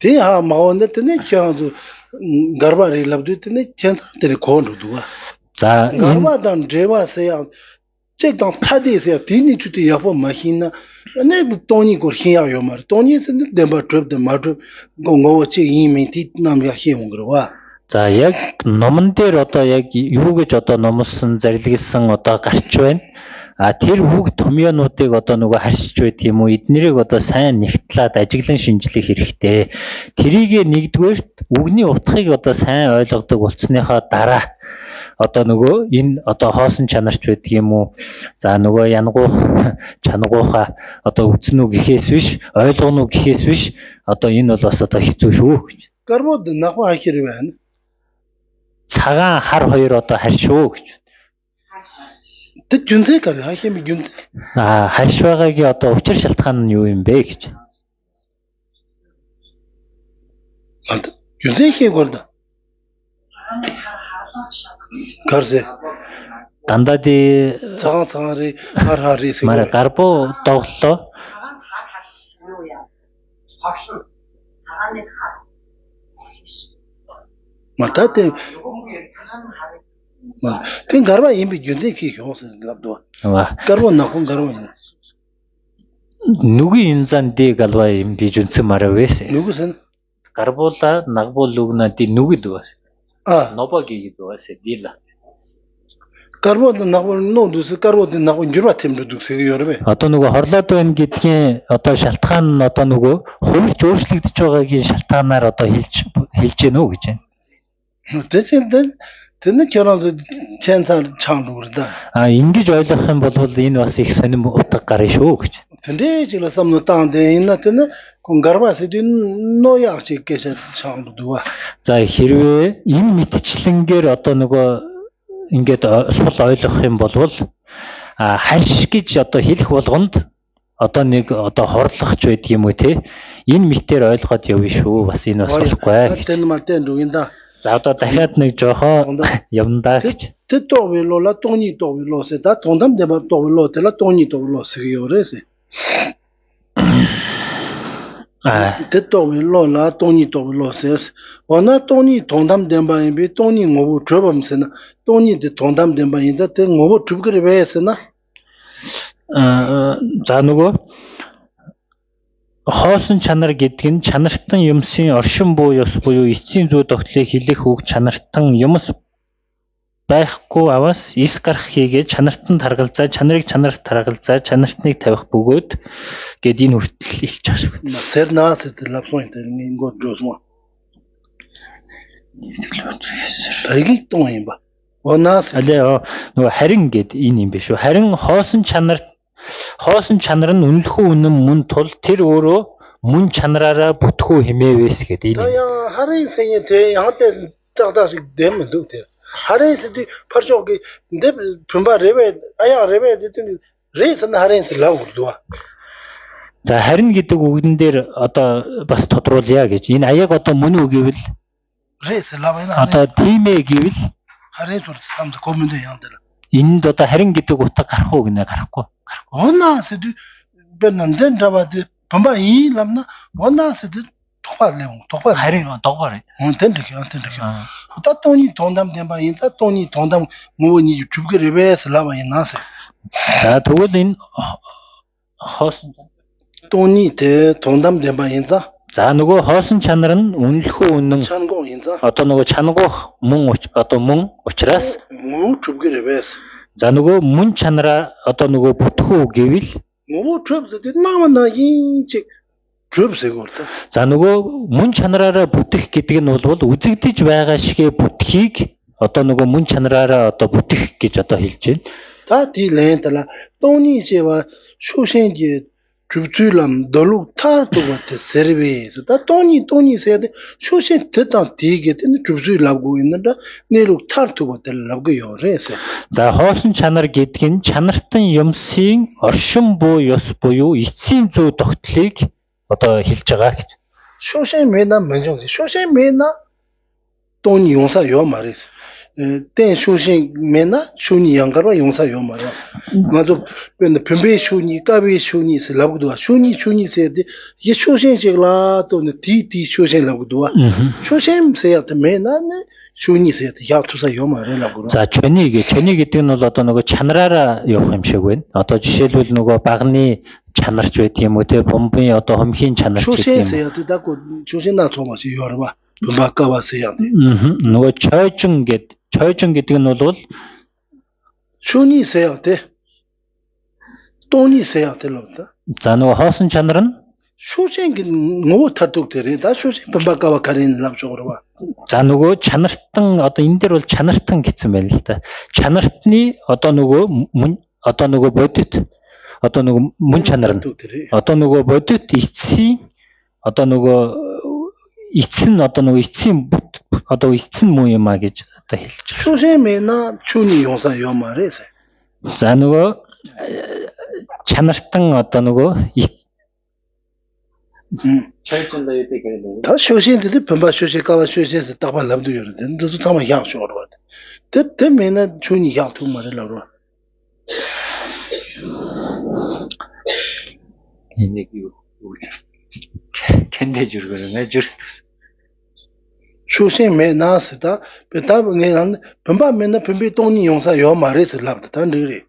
тэ ха маонэ тэнэ чан гарва релабду тэнэ чан тэр кон рудуга. За гарва дан жевас яг чэг дан тадэс яг тэний зүт яг махина нэг тоны гор хин яг юмар тоны сэнд дэмба трөп дэм мад гоо чи ийм тит нам яг хин өнгөрөө. За яг номон дээр одоо яг юу гэж одоо номлосон зарилгэлсэн одоо гарч байна. А тэр үг томьёонуудыг одоо нөгөө харшиж байт юм уу? Эднэрийг одоо сайн нэгтлээд ажиглан шинжлэх хэрэгтэй. Тэрийгэ нэгдүгээрт үгний утгыг одоо сайн ойлгодог болцсныхоо дараа Одоо нөгөө энэ одоо хоосон чанарч байдаг юм уу? За нөгөө янгуух чангуухаа одоо үзнэ үү гэхээс биш, ойлгоно уу гэхээс биш, одоо энэ бол бас одоо хэцүү шүү гэж. Карбод нахва хахир байна. Цагаан хар хоёр одоо харь шүү гэж. Тэ жүнзэ гар хахим жүнзэ. Аа харш байгаагийн одоо учир шалтгаан нь юу юм бэ гэж. Жүнзэ хийгэр да. Гарсе. Дандаа ди цагаан цагаан хар хар хэсэг. Мара гарбуу доглоо. Цагаан хар хар юу яа? Хоршин. Цагааныг хар. Мата тэ Цагаан хар. Тэн гарва юм би жүнзэ хийх юмсан лабдуу. Гарва нахун гарва юм. Нүгийн инзан ди галва юм би жүнцэн маравэс. Нүгсэн. Гарбуула нагбуу лүгна ди нүгэд бас. А. Нобо гигэд бас дила. Карбон нагбуу нөө дүс карбон нагбуу журва тэм дүсэг ёрбэ. Одоо нөгөө хорлоод байна гэдгийн одоо шалтгаан нь одоо нөгөө хувирч өөрчлөгдөж байгаагийн шалтгаанаар одоо хэлж хэлж гэнэ үү гэж байна. Тэчин тэнд чорон чэнцар чаан үрдэ. А ингэж ойлгох юм бол энэ бас их сонин утга гарна шүү гэж. Тэндээ жилсам нутаан дэ энэ тэн кон гарва сэдэн нояа чи гэш чаан дүүа. За хэрвээ энэ мэтчлэнгээр одоо нөгөө ингээд сул ойлгох юм бол харш гэж одоо хэлэх болгонд одоо нэг одоо хорлохч байдаг юм уу те энэ мэтээр ойлгоод явна шүү, бас энэ бас болохгүй. Тэн мартэн дүгинда. За одоо дахиад нэг жоохон явна даа гэж. Тэ тоо ло тооны тоо ло сэ да тондам дэ ба тоо ло тэ ла тооны тоо ло сэ ёрэсэ. Тэ тоо ло ла тооны тоо ло сэ. Она тооны тондам дэ ба юм би тооны ngов чөбам сэ на тооны дэ тондам дэ ба юм да тэ ngов чүбгэр бэ сэ на. За нөгөө хоосон чанар гэдэг нь чанартан юмсын оршин буу ёс буюу эцсийн зүй тогтлыг хэлэх үг чанартан юмс байхгүй аваас эс гарах хийгээд чанартан таргалзаа, чанарыг чанарт таргалзаа, чанартныг тавих бөгөөд гэд энэ хүртэл илч ах шиг. Сэрнаас лавсон энэ ингод дөөсөн. Тайгийг тон юм ба. Онаас алаа нөгөө харин гэд энэ юм биш үү? Харин хоосон чанар хоосон чанар нь үнэлэхүү үнэн мөн тул тэр өөрөө мөн чанараараа бүтхүү хэмээвэс гэдэг энэ. Таяа харин сэнэ тэ яхатээс тагтаа шиг дэм дүг тэ. Харин сэдэ паржоги дэм пүмба рэвэ аяа рэвэ зэтэн рэсэн харин сэ лав гурдуа. За харин гэдэг үгэн дээр одоо бас тодруулъя гэж. Энэ аяг одоо мөн үү гэвэл рэсэн лав энэ одоо тийм ээ гэвэл харин сүр самз коммент яан дээр. Энд одоо харин гэдэг утга гарах уу гинэ гарахгүй. Она сэдэ бэнэн даваад пүмба ий ламна она сэдэ тухай тухай харин догоор. Тэн дэх тэн дэх. Та тооны тондам дэм ба энэ та тооны тондам мөөний чүбгэр рэвэс лава инаас. За тэгвэл энэ хоосон тооны тэ тондам дэм ба энэ за. За нөгөө хоосон чанар нь үнэлэхүү үнэн чангоо энэ за. Одоо нөгөө чангуух мөн одоо мөн учраас мөө чүбгэр рэвэс. За нөгөө мөн чанараа одоо нөгөө бүтхүү гэвэл мөө чүб зэт наама ин чи чүбсэг үр та. За нөгөө мөн чанараараа бүтэх гэдэг нь бол үзэгдэж байгаа шигээ бүтхийг одоо нөгөө мөн чанараараа одоо бүтэх гэж одоо хэлж байна. Та тийм тала тооны шива шүшэнжи чүбцүлам долуг тар тугат сервис. Та тооны тооны сэд шүшэн тэтан тийгэт энэ чүбцү лавгу энэ да нэрүг тар тугат лавгу ёрэс. За хоосон чанар гэдэг нь чанартан юмсын оршин буу ёс буюу эцсийн зүй тогтлыг одоо хэлж байгаа гэж. Шүшэн мэна мэнжон. Шүшэн мэна тооны юмса ё марис. Тэн шүшэн мэна шүний янгарва юмса ё марва. Мазо бэн пэмбэ шүний кабэ шүний сэ лавгдуа. Шүний шүний сэ дэ е шүшэн шигла то ти ти шүшэн лавгдуа. Шүшэн сэ ят мэна нэ шүний сэ ят яг туса ё марэ лавгдуа. За чони гэ чони гэдэг нь бол одоо нөгөө чанараараа явах юм шиг байна. Одоо жишээлбэл нөгөө багны чанарч байдаг юм уу те бомбын одоо хомхийн чанарч гэдэг юм. Шүшэн сэ ят даку шүшэн на томас ёрва. Бомба кава сэ ят. Нөгөө чойжин гэд чойжин гэдэг нь бол шүний сэ ят те. Тооны сэ ят лавда. За нөгөө хоосон чанар нь ཤུགས་ཅན་གྱི་ངོ་བོ་མཐར་ཐུག་དེ་རེད་ད་ཆོས་ཅན་བུམ་པ་ཀ་བ་ཀ་རེ་ནི་ལབ་ཆོག་རེད་བ། За нөгөө чанартан одоо энэ дээр бол чанартан гэсэн байна л да. Чанартны одоо нөгөө мөн одоо нөгөө бодит одоо нөгөө мөн чанар нь одоо нөгөө бодит эцсийн одоо нөгөө эцс нь одоо нөгөө эцсийн одоо эцс нь муу юм а гэж одоо хэлж байгаа. ཆོས་ཅན་མེད་ན་ཆོས་ཉིད་ཡོང་ས་ཡོད་མ་རེད་ཟེར. За нөгөө чанартан одоо нөгөө 다 쇼신들이 범바 쇼시 가와 쇼시에서 딱바 람도 요르데 너도 참아 약 쇼로 봐. 데 때문에 존이 약도 말을 энийг юу кэнде жүргөрөө жүрс. 쇼신 메나스다 베타 ngē란 범바 메나 범비 동니 용사 요 말에서 랍다 단르리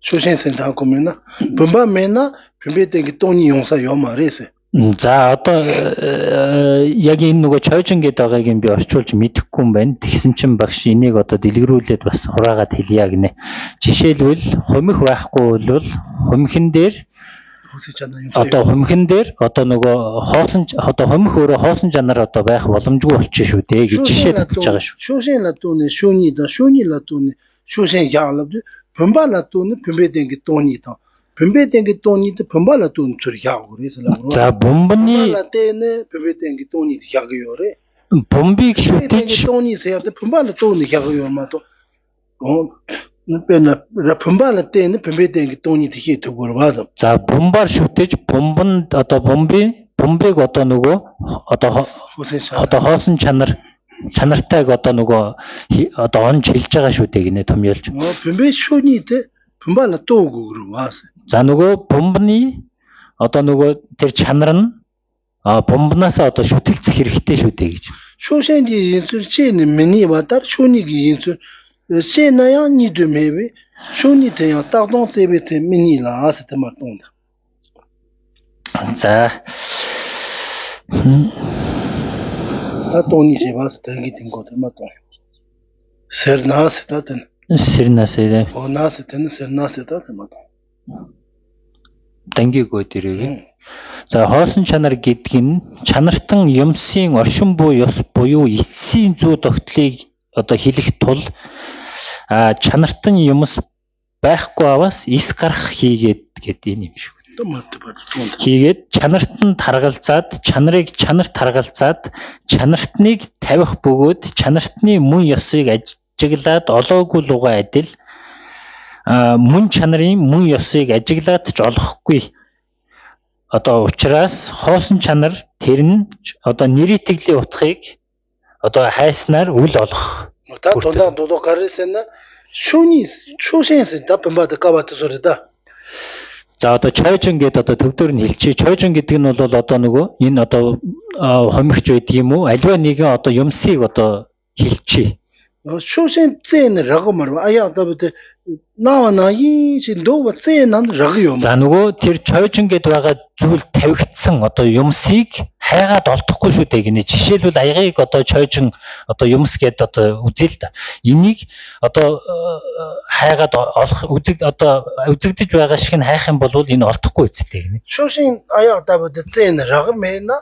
쇼신 센터 고메나 범바 메나 범비 땡기 동니 용사 요 말에서. За одоо яг энэ нөгөө чойжин гэдэг байгааг нь би орчуулж мэдэхгүй юм байна. Тэгсэн чинь багш энийг одоо дэлгэрүүлээд бас хураагаад хэлье гинэ. Жишээлбэл хумих байхгүй бол хумихэн дээр одоо хумихэн дээр одоо нөгөө хоосон одоо хумих өөрөө хоосон чанар одоо байх боломжгүй болчих шүү дээ гэж жишээ татж байгаа шүү. ཆོས་ཅན་ལ་ལྟོས་ནས་ཆོས་ཉིད་དང་ཆོས་ཉིད་ལ་ལྟོས་ནས་ཆོས་ཅན་ཡ་ལབ་དུས་བུམ་པ་ལ་ལྟོས་ནས་བུམ་པའི་སྟེང་གི་སྟོང་ཉིད་དང་བུམ་པའི་སྟེང་གི་སྟོང་ཉིད་དེ་བུམ་པ་ལ་ལྟོས་ནས་ཚུར་བཞག་དགོས་རེད་ཟེར་ལབ། За бумбны བུམ་པ་ལ་བརྟེན་ནས་བུམ་པའི་སྟེང་གི་སྟོང་ཉིད་དེ་བཞག་གི་ཡོད་རེད. Бумбыг шүтэж སྟོང་ཉིད་ཟེར་ཡག་དེ་བུམ་པ་ལ་ལྟོས་ནས་བཞག་གི་ཡོད་མ་གཏོགས་དཔེར་ན་བུམ་པ་ལ་བརྟེན་ནས་བུམ་པའི་སྟེང་གི་སྟོང་ཉིད་དེ་ཤེས་ཐུབ་དགོས་རེད་བ། За бумбаар шүтэж бумбанд одоо бумбыг одоо нөгөө одоо хоосон чанар чанартайг одоо нөгөө одоо онж хэлж байгаа шүү дээ гинэ томьёолж. Бумбའི་ཆོས་ཉིད་དེ་བུམ་པ་ལ་ལྟོས་དགོས་རེད་བ. За нөгөө бумбны одоо нөгөө тэр чанар нь бумбнаас одоо шүтэлцэх хэрэгтэй шүү дээ гэж. ཆོས་ཅན་གྱི་ཡིན་ཚུལ་ཅན་ནི་མི་གནས་པ་ལྟར་ཆོས་ཉིད་ཀྱི་ཡིན་ཚུལ་ཅན་ན་ཡང་གཉིས་དུ་མེད་པས་ཆོས་ཉིད་དེ་ཡང་རྟག་སྟོང་བརྩེ་བའི་ཚེ་མི་གནས་ལ་ཟེར་དེ་མར་གཏོང། За ད་སྟོང་ཉིད་ཞེས་པ་ཟེར་དེ་གི་དེ་མགོ་དེ་མ་གཏོང། ཟེར་ན་ཟེར་ད་དེ་ཟེར་ན་ཟེར་འོ་ན་ཟེར་དེ་ནི་ཟེར་ན་ཟེར་ད་དེ་མ་གཏོང. Дангийг өө дэрэг. За хоосон чанар гэдэг нь чанартан юмсын оршин буй ёс буюу эцсийн зүй тогтлыг одоо хэлэх тул чанартан юмс байхгүй аваас эс гарах хийгээд гэдэг юм шиг. Хийгээд чанарт нь таргалзаад чанарыг чанарт таргалзаад чанартныг тавих бөгөөд чанартны мөн ёсыг ажиглаад олоогүй лугаа адил мөн чанарын мөн ёсыг ажиглаад ч олохгүй. Одоо учраас хоосон чанар тэр нь одоо нэр итгэлийн утгыг одоо хайснаар үл олох. Та дундаа дудуу гарсан шүүний шүүшэнс да бэмбад кават сорда. За одоо чойжин гэдэг одоо төвдөр нь хэлчихье. Чойжин гэдэг нь бол одоо нөгөө энэ одоо хомигч байдаг юм уу? Аливаа нэгэн одоо юмсыг одоо хэлчихье. ཆོས་ཅན зэн рагмар аяа да бит наава наи чи дөө зэн нан раг юм. За нөгөө тэр чойжин гэд байгаа зүйл тавигдсан одоо юмсыг хайгаад олдохгүй шүү дээ гинэ. Жишээлбэл аягийг одоо чойжин одоо юмс гэд одоо үзье л да. Энийг одоо хайгаад олох үзэг одоо үзэгдэж байгаа шиг нь хайх юм бол энэ олдохгүй үсттэй гинэ. ཆོས་ཅན аяа да бит зэн раг мэнэ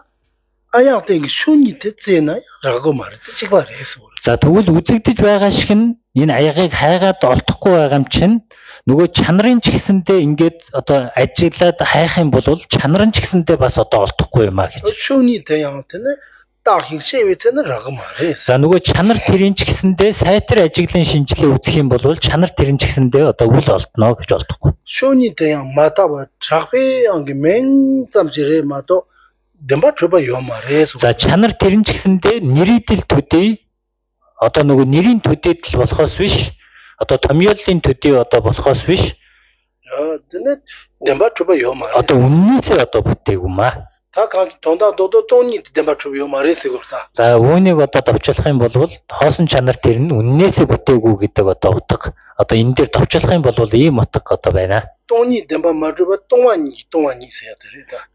аяа тэг шүүний зэн раг мар чиг барэс. За тэгвэл үзэгдэж байгаа шиг нь энэ аягийг хайгаад олдохгүй байгаа юм чинь нөгөө чанарын ч гэсэндээ ингээд одоо ажиглаад хайх юм бол чанар нь ч гэсэндээ бас одоо олдохгүй юм а гэж. Шүүний тэян тэнэ дахин шивэцэн рагмар. За нөгөө чанар тэрийн ч гэсэндээ сайтар ажиглан шинжилгээ үзэх юм бол чанар тэрийн ч гэсэндээ одоо үл олдно гэж олдохгүй. Шүүний тэян матава чахэ анги мэн замжирэ мато дэмба чөба ёмарэ. За чанар тэрийн ч гэсэндээ нэрийдэл төдий одоо нөгөө нэрийн төдийдл болохоос биш одоо томьёоллын төдий одоо болохоос биш тэнэ дэмба чөба ёмарэ. Одоо үннээсээ одоо бүтээгүй юм аа. Та ганц дундаа додо тооны дэмба чөба ёмарэ сэгүр та. За үүнийг одоо товчлох юм бол хоосон чанар тэр нь үннээсээ бүтээгүй гэдэг одоо утга. Одоо энэ дээр товчлох юм бол ийм утга одоо байна. Тооны дэмба мажуба тооны тооны сая тэр та.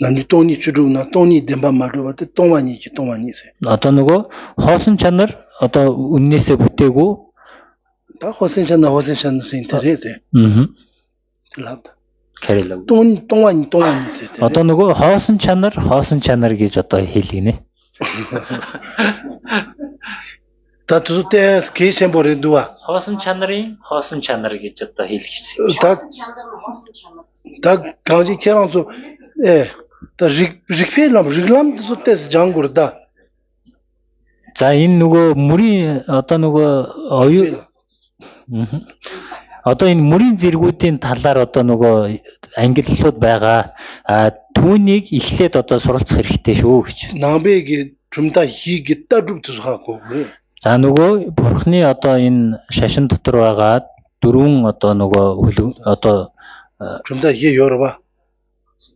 Намны тооны чүрүүна тооны дэмба мажуба тэ тооны тооны сая. Одоо нөгөө хоосон чанар одоо үннээсээ бүтээгүй. Та хоосон чанар хоосон чанар сая тэр тэ. Аа. Лавд. Карела. Тун тун тун зэ. Одоо нөгөө хоосон чанар, хоосон чанар гэж одоо хэлгэнэ. Та зүтэс кишэн борэдуа. Хоосон чанарын хоосон чанар гэж одоо хэлчихсэн. Та та ганжи чаранзу та жигфелам жиглам зүтэс жангур да. За энэ нөгөө мөрийн одоо нөгөө оюу одоо энэ мөрийн зэргүүдийн талаар одоо нөгөө ангиллууд байгаа. Түүнийг эхлээд одоо суралцах хэрэгтэй шүү гэж. Намбеги чумта хийг та зүхаагүй. За нөгөө бурхны одоо энэ шашин дотор байгаа дөрвөн одоо нөгөө одоо чумта хий ёрва.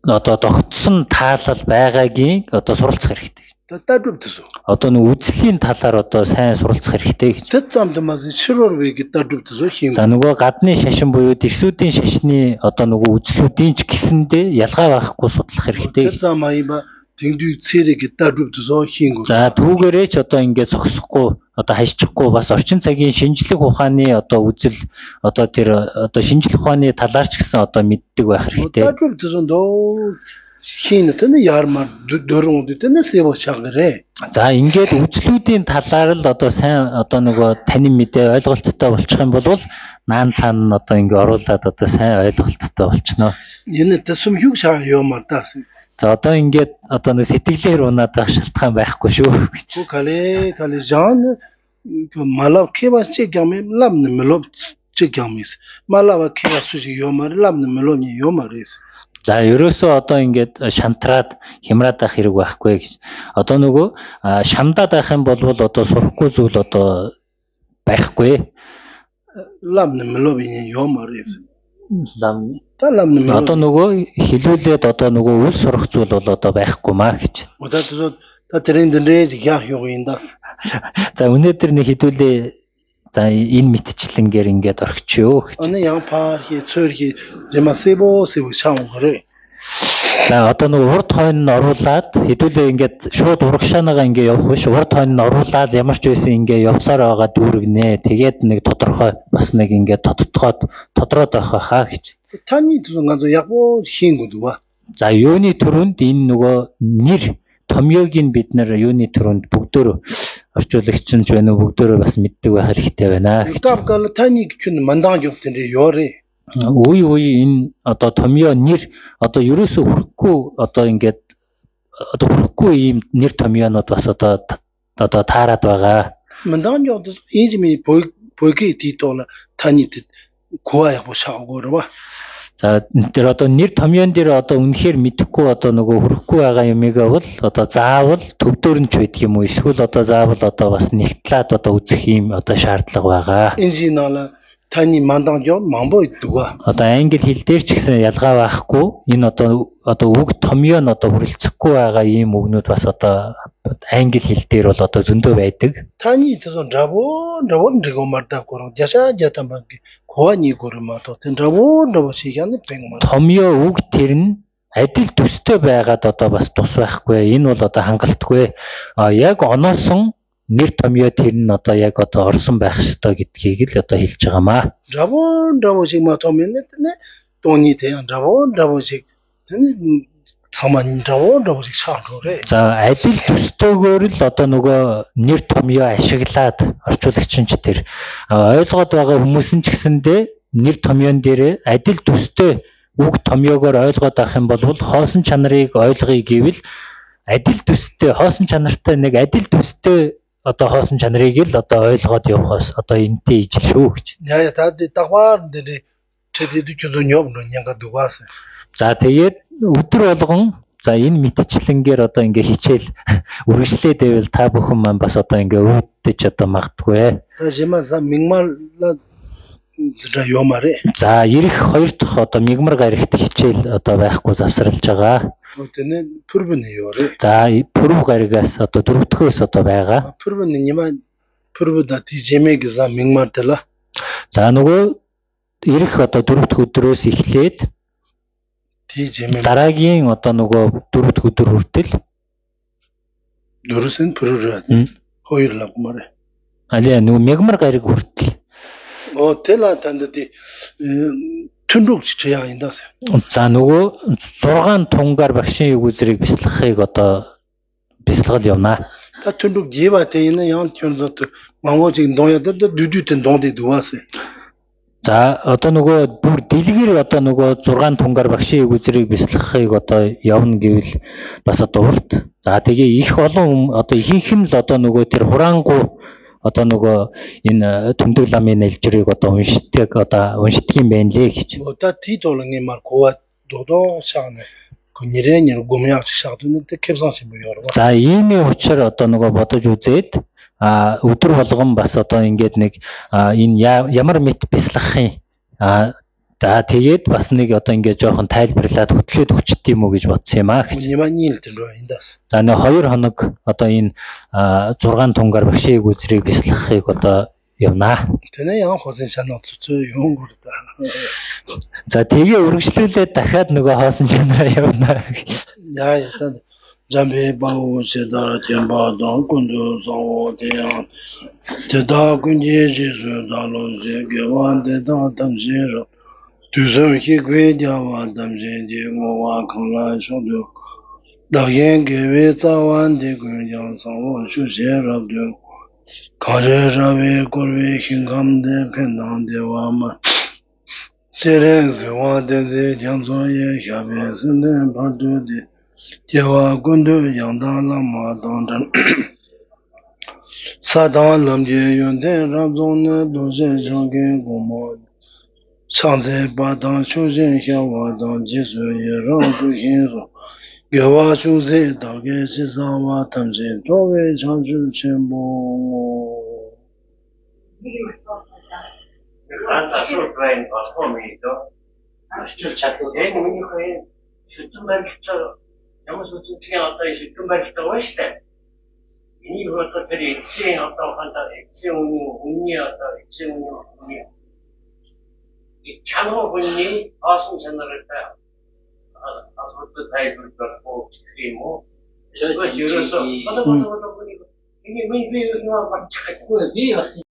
Одоо тогтсон таалал байгаагийн одоо суралцах хэрэгтэй. Та зүг. Одоо нөгөө үзлийн талаар одоо сайн суралцах хэрэгтэй гэж. Тэт замд маз широр веги та зүг хийн. За нөгөө гадны шашин буюу дэрсүүдийн шашны одоо нөгөө үзлүүдийн ч гэсэндээ ялгаа байхгүй судлах хэрэгтэй. Тэт зам аяба тэнгдүү цэрэг та зүг хийн. За түүгээрээ ч одоо ингээд зогсохгүй одоо хайчихгүй бас орчин цагийн шинжлэх ухааны одоо үзэл одоо тэр одоо шинжлэх ухааны талаар ч гэсэн одоо мэддэг байх хэрэгтэй. Та зүг дөө хин тэн ярмар дөрөв тэнэс ява чагрэ. За ингээд үзлүүдийн талаар л одоо сайн одоо нөгөө танин мэдээ ойлголттой болчих юм бол наан цаана нь одоо ингээ оруулаад одоо сайн ойлголттой болчихно. Энэ тэсүм юг шаа юмар тас. За одоо ингээд одоо нэг сэтгэлээр унаад байх шалтгаан байхгүй шүү гэж. Кале кале жан малав кева чи гаме лам нэмлоб чи гамис. Малава кева сужи юмар лам нэмлоб юмарис. За ерөөсөө одоо ингээд шантраад хямраад байх хэрэг байхгүй гэж. Одоо нөгөө шамдаад байх юм бол одоо сурахгүй зүйл одоо байхгүй. Лам нэмлоб юмарис. Лам та лам нэмлоб. Одоо нөгөө хилүүлээд одоо нөгөө үл сурах зүйл бол одоо байхгүй маа гэж. Одоо та тэрэн дээрээс яах юм индас. За өнөөдөр нэг хідүүлээ за энэ мэтчлэнгээр ингээд орхиё гэж. Оны ян пар хи цөр хи зэмасэбо сэв шаун гэрэ. За одоо нөгөө урд хойно нь оруулаад хэдүүлээ ингээд шууд урагшаанагаа ингээд явах биш урд хойно нь оруулаад ямар ч байсан ингээд явсаар байгаа дүүргэнэ. Тэгээд нэг тодорхой бас нэг ингээд тодтгоод тодроод байх байхаа гэж. Таны зүг яг хийн гэдэг. За юуны төрөнд энэ нөгөө нэр томьёог нь бид нар юуны төрөнд бүгдөө орчуулагч нь ч байна уу бүгдөө бас мэддэг байх хэрэгтэй байна. Гал таны чинь мандан явтын ёрэ. Үе үе энэ одоо томьёо нэр одоо ерөөсөө хүрэхгүй одоо ингээд одоо хүрэхгүй ийм нэр томьёонууд бас одоо одоо таарад байгаа. Мандан явт энэ боги титол таны куа яг шаагорва. За тэр одоо нэр томьёон дээр одоо үнэхээр мэдэхгүй одоо нөгөө хүрэхгүй байгаа юмыг бол одоо заавал төвдөөр нь ч байдаг юм уу эсвэл одоо заавал одоо бас нэгтлээд одоо үзэх юм одоо шаардлага байгаа. Энэ нала таны мандан жоо мамбо иддэг. Одоо англи хэл дээр ч гэсэн ялгаа байхгүй энэ одоо одоо үг томьёо нь одоо хүрэлцэхгүй байгаа ийм үгнүүд бас одоо англи хэл дээр бол одоо зөндөө байдаг. Таны зөв жабо жабо жигомарда гурав яшаа ятамбаг коани гурмато тэн жабо жабо шигян пэнгмар. Томьёо үг тэр нь адил төстэй байгаад одоо бас тус байхгүй. Энэ бол одоо хангалтгүй. А яг оноосон нэр томьёо тэр нь одоо яг одоо орсон байх ёстой гэдгийг л одоо хэлж байгаамаа. Жабо жабо шиг ма томьёо нэ тони тэ жабо жабо шиг тэн цаман жабо жабо шиг шаардлагатай. За адил төстэйгээр л одоо нөгөө нэр томьёо ашиглаад орчуулагч нь ч тэр ойлгоод байгаа хүмүүс нь ч гэсэндээ нэр томьёон дээр адил төстэй үг томьёогоор ойлгоод авах юм бол хоосон чанарыг ойлгоё гэвэл адил төстэй хоосон чанартай нэг адил төстэй одоо хоосон чанарыг л одоо ойлгоод явахаас одоо энэтэй ижил шүү гэж. Яа та дагвар дээр За тэгээд өдөр болгон за энэ мэтчлэнгээр одоо ингээ хичээл үргэлжлээд байвал та бүхэн маань бас одоо ингээ үүддэж одоо магадгүй. За ирэх хоёр дахь одоо мигмар гарагт хичээл одоо байхгүй завсарлаж байгаа. За пүрэв гарагаас одоо дөрөвдөхөөс одоо байгаа. За нөгөө ирэх одоо дөрөв дэх өдрөөс эхлээд дараагийн одоо нөгөө дөрөв дэх өдөр хүртэл дөрөвсөн пүрэр хоёр лагмар. Алиа нөгөө мягмар гараг хүртэл. О тэла танд ди ཐུན་རུག чи яа энэ даас. За нөгөө 6 тунгаар багшийн юг зэрэг бяцлахыг одоо бяцлагал явна. Та ཐུན་རུག жиба тэ энэ ян чүн зот мангоо чиг дон я дэ дүдүтэн дон дэ дуас. За одоо нөгөө бүр дэлгэр одоо нөгөө 6 тунгаар багшийн юг зэрэг бяцлахыг одоо явна гэвэл бас одоо урт. За тэгээ их олон одоо ихэнх нь л одоо нөгөө тэр хураангу одоо нөгөө энэ түндэг ламын нэлжрийг одоо уншдаг одоо уншдаг юм байна лээ гэж. Одоо тий долонгийн мар гова додоо шаана гүнирэ нэр гумяа шаадүн тэ кэвсан юм ёр. За иймийн учир одоо нөгөө бодож үзээд а өдөр болгон бас одоо ингээд нэг энэ ямар мэт бяцлах юм а за тэгээд бас нэг одоо ингээд жоохон тайлбарлаад хөтлөөд өчт юм уу гэж бодсон юм аа гэж. За нэг 2 хоног одоо энэ 6 тунгаар багшийн үзрийг бяцлахыг одоо явнаа. Тэнэ ян хосын шанаа цуцуу юм гүр та. За тэгээ үргэлжлүүлээд дахиад нөгөө хоосон чанараа явнаа. Яа яа jambe bawu che dara tenpa dang kundu sangwo deyang teta kunje jesu dalo je gewa teta tamshe ro tusan ki kwe jawa tamshe je ngowa kangla shodu dagyen gewe tsawan de kun yang sangwo shu she rabdu kaje rawe korwe shingam de pendang dewa ma seren ziwa denze jamso ye xabe senden pardu de jewa kundu yangda lama dangdang sadang lamje yonten rabzong ne doshe shangke gomo shangze badang chushen xiawa dang jisu ye rang kushin su gewa chuse dage shisawa tamshe towe chanchu chenpo. Ганц асуудал байна болох юм дөө. Орчуулж чадвал энэ минийхээ шүтэн барилтаа ямар сүнслэгийн одоо шүтэн барилтаа байна шүү дээ. Энийг одоо тэр эцсийн одоо ухаантай эцсийн үнний одоо эцсийн үнний чанар хүний хоосон чанартай асуудал тайлбарлах болох уу гэх юм уу? Эсвэл ерөөсөө одоо энэ миний би юу юм бодчих гэж. Би бас